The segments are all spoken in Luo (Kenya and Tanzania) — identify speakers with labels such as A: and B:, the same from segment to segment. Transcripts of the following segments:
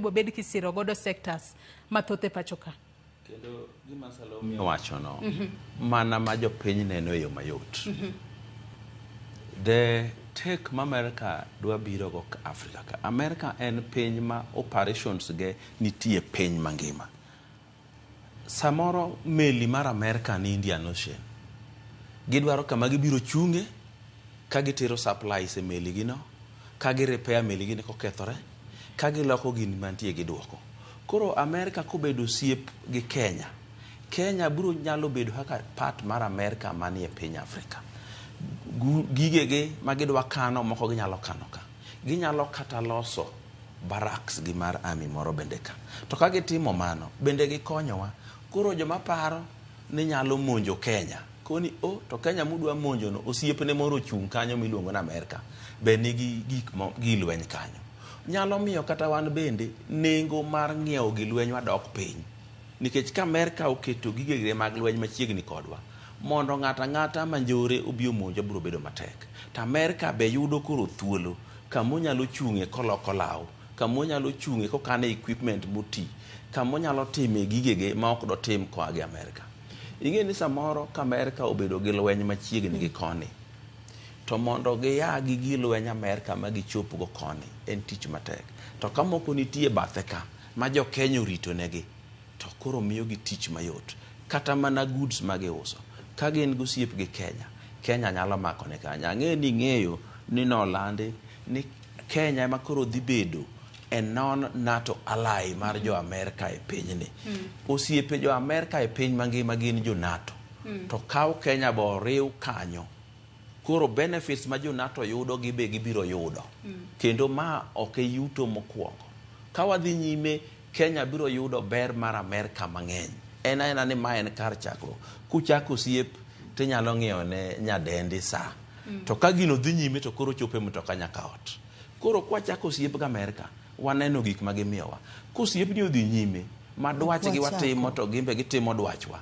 A: Bobed kisiro godo sectors mathoth e pacho ka.
B: Kendo gima Salome owachono, mana ma jopiny neno e yo mayot. The take ma America dwa biro go Africa ka. America en piny ma operations ge nitie piny mangima. Samoro meli mar America ni Indian Ocean. Gidwaro kama gibiro chunge ka gitero supplies e meli gi no, ka gi repair meli gi kokethore, ka giloko gini mantie giduoko. Koro America kobedo osiep gi Kenya, Kenya biro nyalo bedo kaka part mar America manie piny Africa. Gigegi ma gidwa kano moko ginyalo kano ka. Ginyalo kata loso barracks gi mar army moro bende ka. To ka gitimo mano, bende gikonyowa. Koro joma paro ni nyalo monjo Kenya, koni o to Kenya mudwa monjo no osiepne moro ochung' kanyo miluongo ni Amerika be nigi gik mo gi lweny kanyo. Nyalo miyo kata wan bende nengo mar ng'iewo gi lweny wadok piny. Nikech ka Amerika oketo gigege mag lweny machiegni kodwa, mondo ng'ato ang'ata ma njore obi omonjwa biro bedo matek. To Amerika be yudo koro thuolo kamonyalo chung'e koloko law, kamonyalo chung'e kokane equipment moti, kamonyalo time gigege ma ok dotim koa gi Amerika. Ing'e ni samoro ka Amerika obedo gi lweny machiegni gi koni, to mondo giya gi gi lweny Amerika ma gichopgo koni en tich matek. To ka moko nitie bathe ka ma jo Kenya orito negi, to koro miyogi tich mayot. Kata mana goods ma giuso, ka gin gosiep gi Kenya, Kenya nyalo mako ne kanyo. Ang'e ni ing'eyo ni nolandi ni Kenya ema koro dhi bedo e non NATO ally mar jo Amerika e pinyni. Osiepe jo Amerika e piny mangima gin jo NATO. To kaw Kenya bo oriw kanyo. Koro benefits ma jo NATO yudo gibe gibiro yudo. Kendo ma ok e yuto mokwongo. Ka wadhi nyime, Kenya biro yudo ber mar Amerika mang'eny. En aena ni ma en kar chakruok. Kuchako osiep tinyalo ng'iewo ne nyadendi sa. To ka gino dhi nyime to koro chopo e mtoka nyaka ot. Koro kwachako osiep gi Amerika, waneno gik ma gimiyowa. Kosiepni odhi nyime, ma dwachgi watimo to gimbe gitimo dwachwa,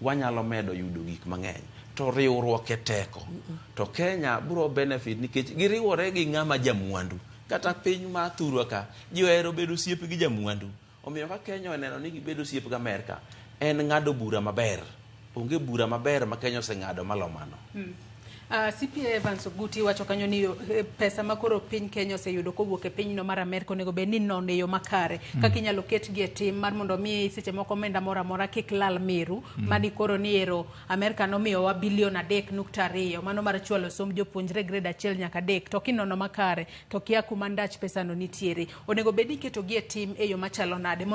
B: wanyalo medo yudo gik mang'eny. To riwruok e teko. To Kenya biro benefit nikech giriwore gi ng'ama jamwandu. Kata piny ma thurwa ka, ji ohero bedo osiep gi jamwandu. Omiyo ka Kenya oneno ni gibedo osiep gi Amerika, en ng'ado bura maber. Onge bura maber ma Kenya oseng'ado malo mano.
A: CPA Evans Oguti wacho kanyo ni pesa ma koro piny Kenya oseyudo kowuok e pinyno mar Amerka onego bed ni nono e yo makare kaka inyalo ketgi e tim mar mondo mi seche moko omenda moro amora kik lal meru mani koro ni ero Amerka nomiyowa bilion 3.2 mano mar chwalo somb jopuonjre grade 1 nyaka 3 to kinono makare to kia kuma ndach pesano nitiere onego bed ni iketogi e tim e yo machalo nade mondo